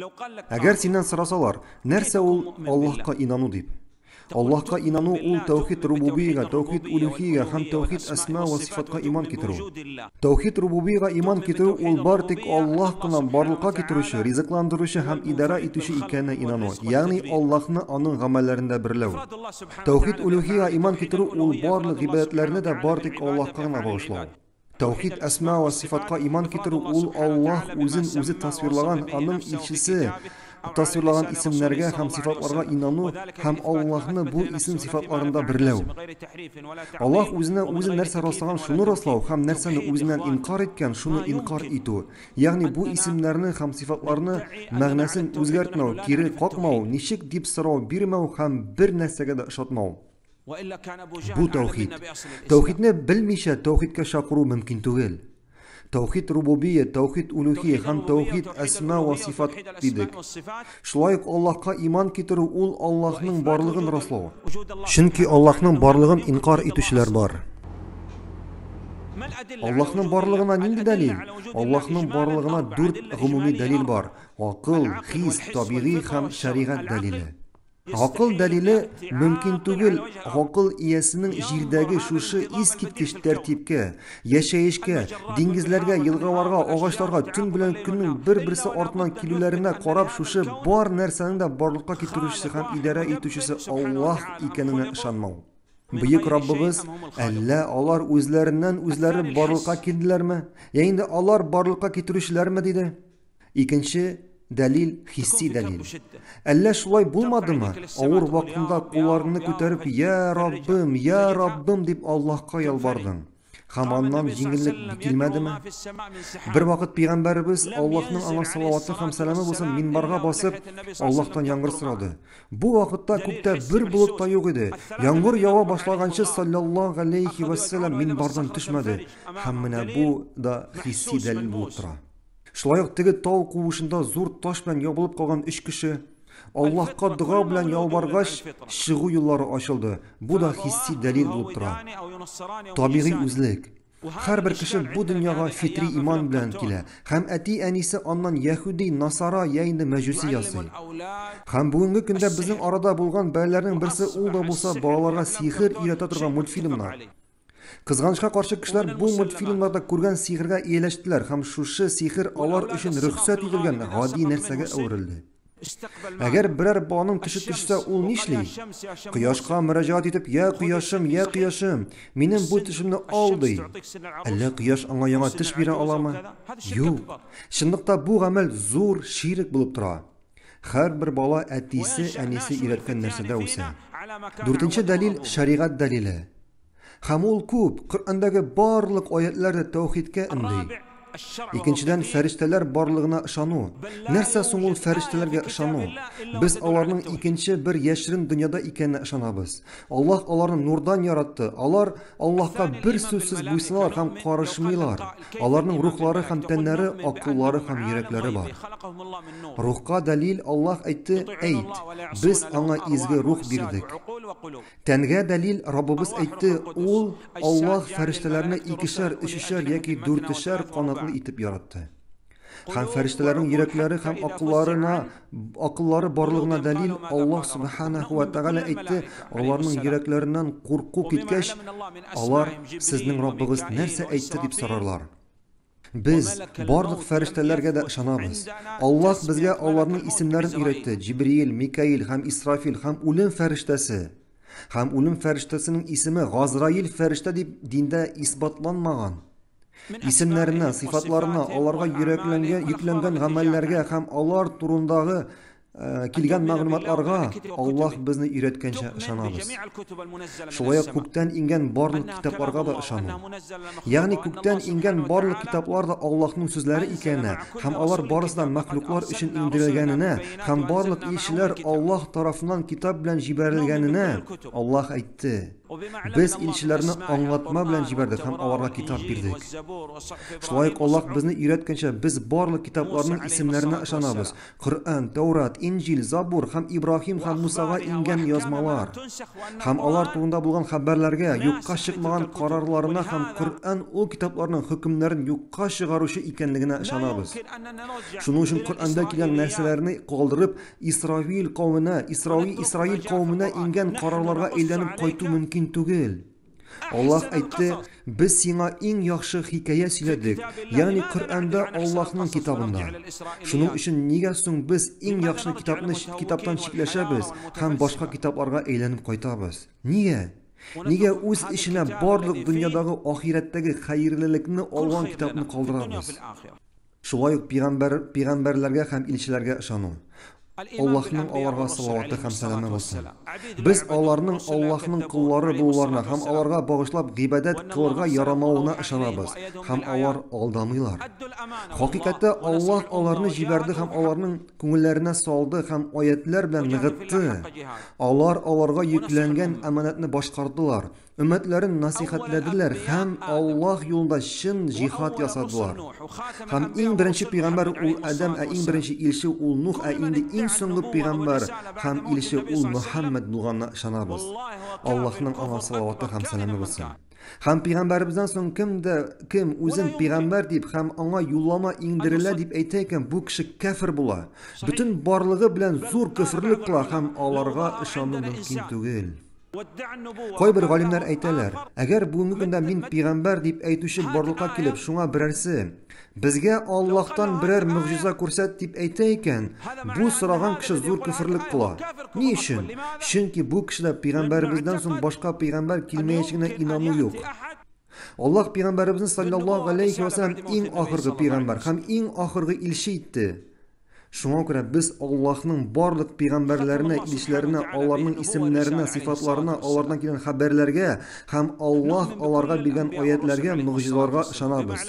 Әгәр синнән сорасалар, нәрсә ул Аллаһка инану дип? Аллаһка инану ул тәүхид рубубиягә, тәүхид улюхиягә һәм тәүхид әсма вә сифатка иман китерү. Тәүхид рубубиягә иман китерү ул бар тик Аллаһ кына барлыкка китерүче, ризыкландыручы һәм идарә итүче икәненә инану, ягъни Аллаһны аның гамәлләрендә берләү. Тәүхид улюхиягә иман китерү ул барлык гыйбадәтләрне дә бар тик Аллаһка гына багышлау. Тәүхид әсма вә сыйфатка иман китерү ул Аллаһ үзен үзе тасвирлаган, аның илчесе тасвирлаган исемнәргә һәм сыйфатларга инану һәм Аллаһны бу исем-сыйфатларында берләү. Аллаһ үзенә үзе нәрсә раслаган, шуны раслау һәм нәрсәне үзеннән инкарь иткән, шуны инкарь итү. Ягъни бу исемнәрне һәм сыйфатларны мәгънәсен үзгәртмәү, кире какмау, ничек дип сорау бирмәү һәм бер нәрсәгә дә ошатмау. Бу тәүхид. Тәүхидне белмичә тәүхидкә чакыру мөмкин түгел. Тәүхид рубубия, тәүхид улюхия һәм тәүхид әсма ва сифат дидек. Шулай ук Аллаһка иман китерү ул Аллаһның барлыгын раслау. Чөнки Аллаһның барлыгын инкар итүчеләр бар. Аллаһның барлыгына нинди дәлил? Аллаһның барлыгына дүрт гомуми дәлил бар: акыл, хис, табигый һәм шәригать дәлиле. Гакыл дәлиле мөмкин түгел, гакыл иясенең җирдәге шушы искиткеч тәртипкә, яшәешкә, диңгезләргә, елгаларга, агачларга, төн белән көннең бер-берсе артыннан килүләренә карап шушы бар нәрсәнең дә барлыкка китерүчесе һәм идарә итүчесе Аллаһ икәненә ышанмау. Бөек Раббыбыз, әллә алар үзләреннән үзләре барлыкка килделәрме, я инде алар барлыкка китерүчеләрме, диде. Икенче дәлил хисси дәлил. Әллә шулай булмадымы? Авыр вакытында кулларыңны күтәреп, "Я Раббым, я Раббым" дип Аллаһка ялвардың. Һәм аннан җиңеллек килмәдеме? Бер вакыт пәйгамбәребез Аллаһның аңа салаваты һәм сәламе булсын минбарга басып, Аллаһтан яңгыр сорады. Бу вакытта күктә бер болыт та юк иде. Яңгыр ява башлаганчы саллаллаһу галәйһи вәссәлам минбардан төшмәде. Һәм менә бу да хисси дәлил булып тора. Шулай ук теге тау куышында зур таш белән ябылып калган өч кеше Аллаһка дога белән ялваргач, чыгу юллары ачылды. Бу да хисси дәлил булып тора. Табигый үзлек. Һәрбер кеше бу дөньяга фитри иман белән килә һәм әти-әнисе аннан яһүди, насара я инде мәҗүси ясый. Һәм бүгенге көндә безнең арада булган бәлаләрнең берсе ул да булса балаларга сихер өйрәтә торган мультфильмнар. Кызганычка каршы, кешеләр бу мультфильмнарда күргән сихергә ияләштеләр һәм шушы сихер алар өчен рөхсәт ителгән гади нәрсәгә әверелде. Әгәр берәр баланың теше төшсә, ул нишли? Кояшка мөрәҗәгать итеп, "Я кояшым, я кояшым, минем бу тешемне ал", ди. Әллә кояш аңа яңа теш бирә аламы? Юк. Чынлыкта бу гамәл зур ширек булып тора. Һәрбер бала әтисе, әнисе өйрәткән нәрсәдә үсә. Дүртенче дәлил шәригать дәлиле. Һәм ул күп, Коръәндәге барлык аятьләр дә тәүхидкә өнди. Икенчедән, фәрештәләр барлыгына ышану. Нәрсә соң ул фәрештәләргә ышану? Без аларның икенче бер яшерен дөньяда икәненә ышанабыз. Аллаһ аларны нурдан яратты. Алар Аллаһка бер сүзсез буйсыналар һәм карышмыйлар. Аларның рухлары һәм тәннәре, акыллары һәм йөрәкләре бар. Рухка дәлил Аллаһ әйтте, әйт, без аңа изге рух бирдек. Тәнгә дәлил Раббыбыз әйтте, Ул, Аллаһ, фәрештәләрне икешәр, өчешәр яки дүртешәр канатлы итеп яратты. Һәм фәрештәләрнең йөрәкләре һәм акылларына, акыллары барлыгына дәлил Аллаһ Сүбхәнәһү вә Тәгалә әйтте, аларның йөрәкләреннән курку киткәч, алар, Сезнең Раббыгыз нәрсә әйтте дип сорарлар. Без барлык фәрештәләргә дә ышанабыз. Аллаһ безгә аларның исемнәрен өйрәтте, Җибриил, Микаил һәм Исрафил һәм үлем фәрештәсе. Һәм үлем фәрештәсенең исеме Газраил фәрештә дип диндә исбатланмаган. Исемнәренә, сыйфатларына, аларга йөрәкләнгән, йөкләнгән гамәлләргә һәм алар турындагы килгән мәгълүматларга Аллаһ безне өйрәткәнчә ышанабыз. Шулай ук күктән иңгән барлык китапларга да ышану. Ягъни күктән иңгән барлык китаплар да Аллаһның сүзләре икәненә һәм алар барысы да мәхлуклар өчен иңдерелгәненә һәм барлык илчеләр Аллаһ тарафыннан китап белән җибәрелгәненә Аллаһ әйтте. Без илчеләрне аңлатма белән җибәрдек һәм аларга китап бирдек. Шулай ук Аллаһ безне өйрәткәнчә, без барлык китапларның исемнәренә ышанабыз, Коръән, Тәүрат, Инҗил, Забур һәм Ибраһим һәм Мусага иңгән язмалар. Һәм алар турында булган хәбәрләргә, юкка чыкмаган карарларына һәм Коръән ул китапларның хөкемнәрен юкка чыгаручы икәнлегенә ышанабыз. Шуның өчен Коръәндә килгән нәрсәләрне калдырып, Исравил кавеменә, Исраи, Исраил кавеменә иңгән карарларга әйләнеп кайту мөмкин түгел. Аллаһ әйтте, Без сиңа иң яхшы хикәя сөйләдек, ягъни Коръәндә Аллаһның китабында. Шуның өчен нигә соң без иң яхшы китапны китаптан читләшәбез һәм башка китапларга әйләнеп кайтабыз? Нигә? Нигә үз эченә барлык дөньядагы ахирәттәге хәерлелекне алган китапны калдырабыз? Шулай ук пигамбәр, пигамбәрләргә һәм илчеләргә ышану. Аллаһның аларга салаваты һәм сәламе булсын. Без аларның Аллаһның коллары булуларына һәм аларга багышлап гыйбадәт кылырга ярамавына ышанабыз һәм алар алдамыйлар. Хакыйкатьтә Аллаһ аларны җибәрде һәм аларның күңелләренә салды һәм аятьләр белән ныгытты. Алар аларга йөкләнгән әманәтне башкардылар. Өммәтләрен насыйхәтләделәр һәм Аллаһ юлында чын җихад ясадылар. Һәм иң беренче пигамбәр ул Адәм, ә иң беренче илче ул Нух, ә инде иң соңгы пигамбәр һәм илче ул Мөхәммәд булганына ышанабыз. Аллаһның аңа салаваты һәм сәламе булсын. Һәм пигамбәребездән соң кем дә кем үзен пигамбәр дип һәм аңа юллама иңдерелә дип әйтә икән, бу кеше кәфер була. Бөтен барлыгы белән зур көферлек кыла һәм аларга ышану мөмкин түгел. Кайбер галимнәр әйтәләр, әгәр бүгенге көндә мин пигамбәр дип әйтүче барлыкка килеп, шуңа берәрсе, безгә Аллаһтан берәр могҗиза күрсәт дип әйтә икән, бу сораган кеше зур көферлек кыла. Ни өчен? Чөнки бу кешедә пигамбәребездән соң башка пигамбәр килмәячәгенә инану юк. Аллаһ пигамбәребезне саллаллаһу галәйһи ва сәлләм иң ахыргы пигамбәр һәм иң ахыргы илче итте. Шуңа күрә без Аллаһның барлык пигамбәрләренә, илчеләренә, аларның исемнәренә, сыйфатларына, алардан килгән хәбәрләргә һәм Аллаһ аларга биргән аятьләргә, могҗизаларга ышанабыз.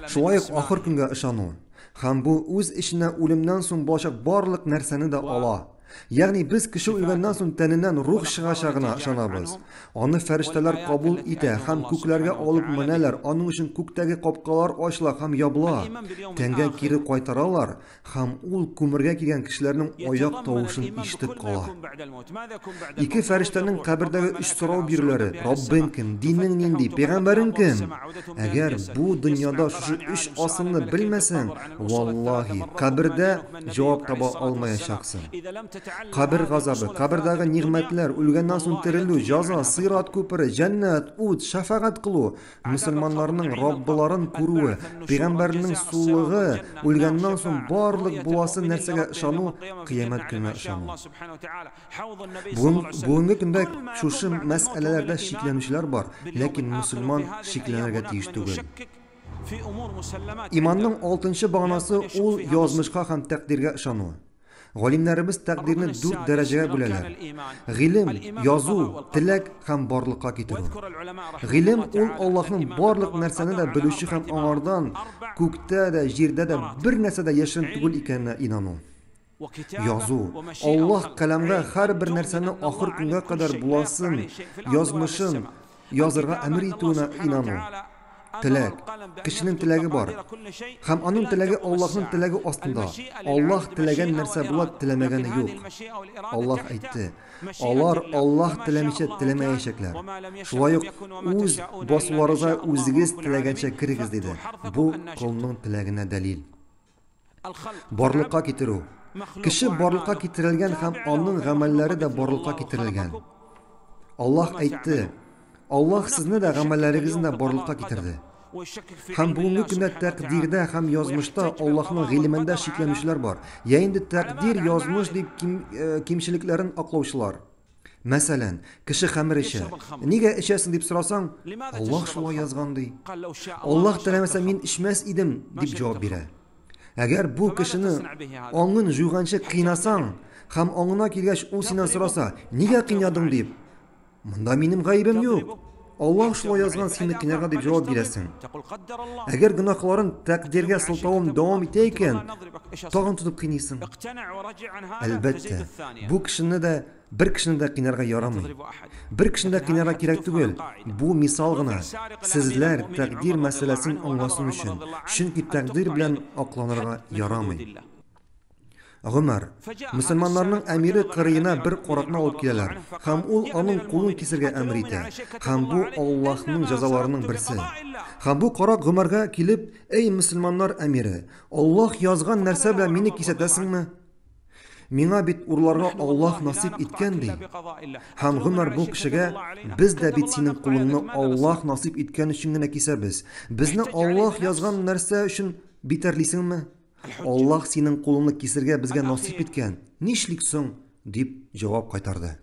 Шулай ук ахыр көнгә ышану. Һәм бу үз эченә үлемнән соң булачак барлык нәрсәне дә ала. Ягъни без кеше үлгәннән соң тәненнән рух чыгачагына ышанабыз. Аны фәрештәләр кабул итә һәм күкләргә алып менәләр, аның өчен күктәге капкалар ачыла һәм ябыла. Тәнгә кире кайтаралар һәм ул күмергә килгән кешеләрнең аяк тавышын ишетеп кала. Ике фәрештәнең кабердәге өч сорау бирүләре, Раббың кем, динең нинди, пәйгамбәрең кем? Әгәр бу дөньяда шушы өч асылны белмәсәң, валлаһи, кабердә җавап таба алмаячаксың. Кабер газабы, кабердәге нигъмәтләр, үлгәннән соң терелү, җаза, сират күпере, җәннәт, ут, шәфәгать кылу, мөселманнарның Раббыларын күрүе, пәйгамбәрнең сулыгы, үлгәннән соң барлык буласы нәрсәгә ышану, кыямәт көненә ышану. Бүген, бүгенге көндә шушы мәсьәләләрдә шикләнүчеләр бар, ләкин мөселман шикләнергә тиеш түгел. Иманның алтынчы баганасы ул язмышка һәм тәкъдиргә ышану. Галимнәребез тәкъдирне дүрт дәрәҗәгә бүләләр. Гыйлем, язу, теләк һәм барлыкка китерү. Гыйлем ул Аллаһның барлык нәрсәне дә белүче һәм аңардан күктә дә, җирдә дә бер нәрсә дә яшерен түгел икәненә инану. Язу. Аллаһ каләмгә һәрбер нәрсәне ахыр көнгә кадәр буласын, язмышын язырга әмер итүенә инану. Теләк. Кешенең теләге бар. Һәм аның теләге Аллаһның теләге астында. Аллаһ теләгән нәрсә була, теләмәгәне юк. Аллаһ әйтте, Алар Аллаһ теләмичә теләмәячәкләр. Шулай ук үз басуларыгызга үзегез теләгәнчә керегез, диде. Бу колның теләгенә дәлил. Барлыкка китерү. Кеше барлыкка китерелгән һәм аның гамәлләре дә барлыкка китерелгән. Аллаһ әйтте, Аллаһ сезне дә гамәлләрегезне дә барлыкка китерде. Һәм бүгенге көндә тәкъдирдә һәм язмышта Аллаһның гыйлемендә шикләнүчеләр бар. Я инде тәкъдир, язмыш дип ким, э, кимчелекләрен аклаучылар. Мәсәлән, кеше хәмер эчә. Нигә эчәсең дип сорасаң, Аллаһ шулай язган ди. Аллаһ теләмәсә мин эчмәс идем дип җавап бирә. Әгәр бу кешене аңын җуйганчы кыйнасаң һәм аңына килгәч ул синнән сораса, нигә кыйнадың дип, монда минем гаебем юк. Аллаһ шулай язган сине кыйнарга дип җавап бирәсең. Әгәр гөнаһларын тәкъдиргә сылтавын дәвам итә икән, тагын тотып кыйныйсың. Әлбәттә, бу кешене дә бер кешене дә кыйнарга ярамый. Бер кешене дә кыйнарга кирәк түгел. Бу мисал гына. Сезләр тәкъдир мәсьәләсен аңласын өчен, чөнки тәкъдир белән акланырга ярамый. Гомәр, мөселманнарның әмире кырыена бер каракны алып киләләр, һәм ул аның кулын кисергә әмер итә. Һәм бу Аллаһның җәзаларының берсе. Һәм бу карак Гомәргә килеп, Әй мөселманнар әмире, Аллаһ язган нәрсә белән мине кисәтәсеңме? Миңа бит урларга Аллаһ насыйп иткән, ди. Һәм Гомәр бу кешегә, Без дә бит синең кулыңны Аллаһ насыйп иткән өчен генә кисәбез. Безне Аллаһ язган нәрсә өчен битәрлисеңме? Аллаһ синең кулыңны кисергә безгә насыйп иткән, нишлик соң? дип җавап кайтарды.